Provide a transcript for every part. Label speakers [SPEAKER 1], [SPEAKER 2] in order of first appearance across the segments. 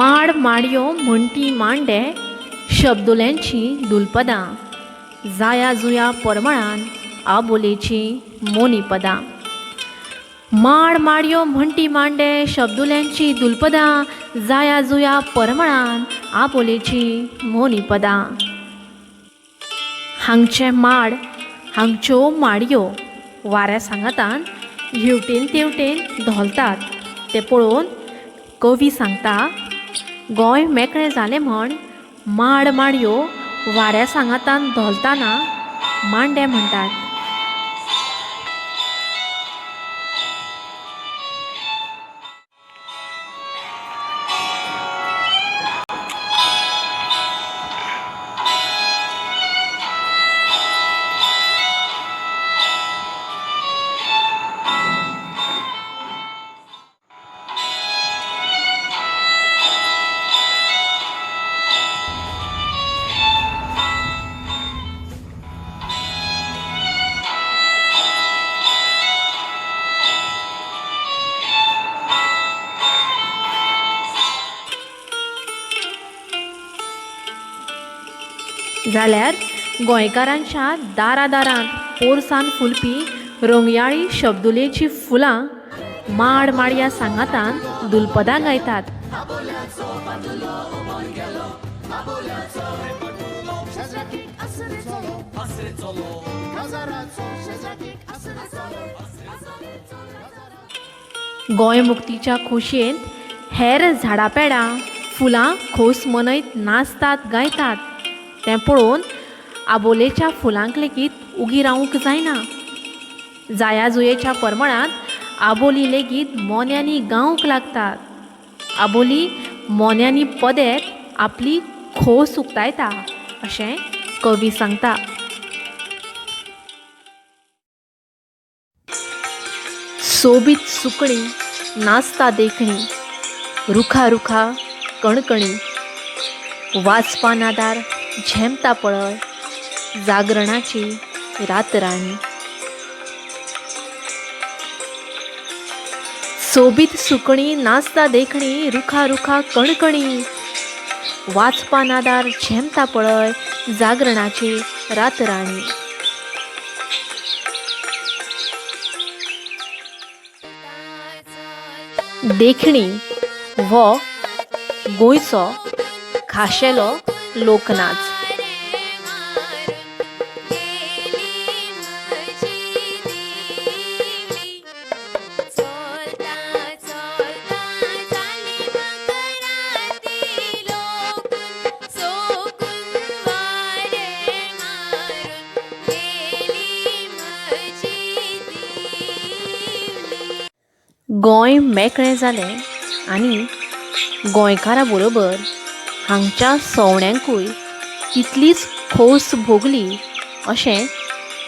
[SPEAKER 1] माड माडयो म्हणटी मांडे शब्दुल्यांचीं दुलपदां, जाया जुया परमळान आबोलेचीं मोनी पदां. माड माडयो म्हणटी मांडे शब्दुल्यांचीं दुलपदां, जाया जुया परमळान आबोलेचीं मोनी पदां. हांगचे माड हांगच्यो माडयो वाऱ्या सांगातान हेवटेन तेवटेन धोलतात तें पळोवन कवी सांगता, गोंय मेकळें जालें म्हण माड माडयो वाऱ्या सांगातान धोलताना मांडे म्हणटात. जाल्यार गोंयकारांच्या दारादारांत पोरसांत फुलपी रंगयाळी शब्दुलेचीं फुलां माड माडया सांगातान दुलपदां गायतात. गोंय मुक्तीच्या खोशयेंत हेर झाडां पेडां फुलां खोस मनयत नाचतात गायतात तें पळोवन आबोलेच्या फुलांक लेगीत उगी रावूंक जायना. जाया जुयेच्या परमळांत आबोली लेगीत मोन्यांनी गावंक लागतात. आबोली मोन्यांनी पदेत आपली खोस उक्तायता अशें कवी सांगता. सोबीत सुकणीं नाचता देखणी, रुखा रुखा कणकणी, वाजपा नादार झेमता पळय, जागरणाची रातराणी. सोबीत सुकणीं नाचता देखणी, रुखा रुखा कणकणी, वाजपा नादार झेमता पळय, जागरणाची रातराणी. देखणी हो गोंयचो खाशेलो लोकनाच. गोंय मेकळें जालें आनी गोंयकारां बरोबर हांगच्या सवण्यांकूय तितलीच खोस भोगली अशें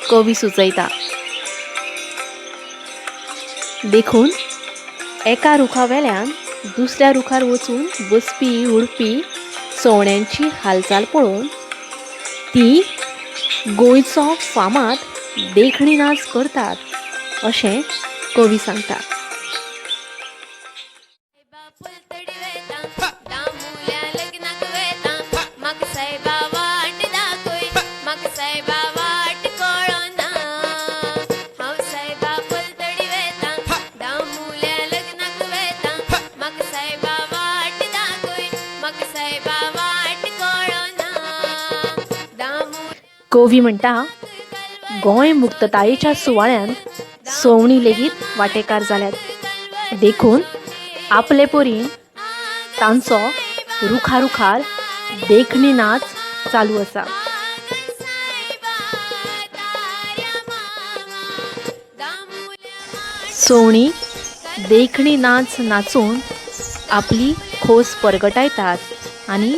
[SPEAKER 1] कवी सुचयता. देखून एका रुखा वेल्यान दुसऱ्या रुखार वचून बसपी उडपी सवण्यांची हालचाल पळोवन ती गोंयचो फामाद देखणी नाच करतात अशें कवी सांगता. कवी म्हणटा, गोंय मुक्ततायेच्या सुवाळ्यांत सवणीं लेगीत वांटेकार जाल्यात, देखून आपले परीन तांचो रुखा रुखार देखणी नाच चालू आसा. सवणीं देखणी नाच नाचून आपली खोस परगटायतात आनी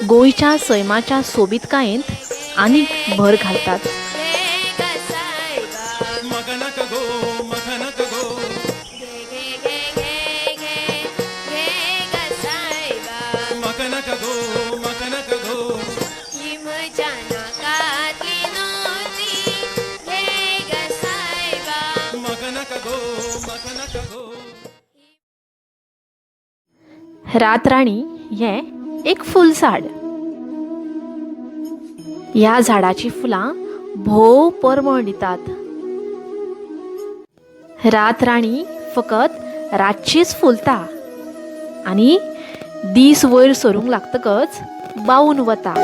[SPEAKER 1] गोंयच्या सैमाच्या सोबीतकायेंत आनीक भर घालतात. रातराणी हें एक फुलझाड. ह्या झाडाचीं फुलां भोव परमळ दितात. रात राणी फकत रातचीच फुलता आनी दीस वयर सरूंक लागतकच बावून वता.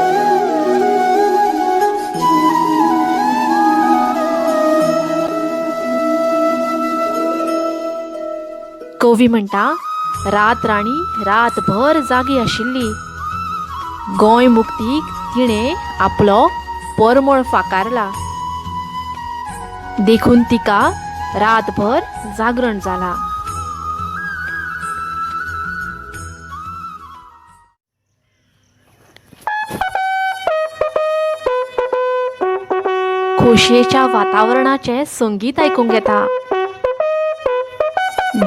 [SPEAKER 1] कवी म्हणटा, रात राणी रातभर जागी आशिल्ली. गोंय मुक्तीक तिणें आपलो परमळ फाकारला, देखून तिका रातभर जागरण जाला. खोशयेच्या वातावरणाचें संगीत आयकूंक येता.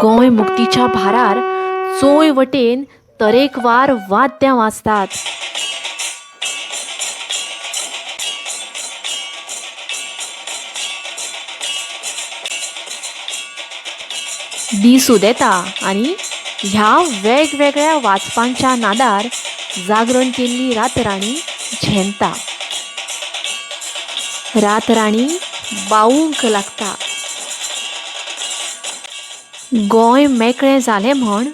[SPEAKER 1] गोंय मुक्तीच्या भारार चोंय वटेन तरेकवार वाद्यां वाजतात. दीस उदेता आनी ह्या वेगवेगळ्या वाजपांच्या नादार जागरण केल्ली रातराणी झेमता. रातराणी बावूंक लागता. गोंय मेकळें जालें म्हण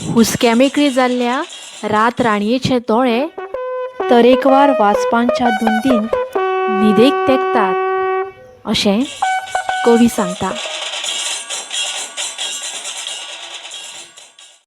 [SPEAKER 1] हुस्क्या मेकळी जाल्ल्या रातराणयेचे दोळे तरेकवार वाजपांच्या धुंदींत न्हिदेक तेंकतात अशें कवी सांगता.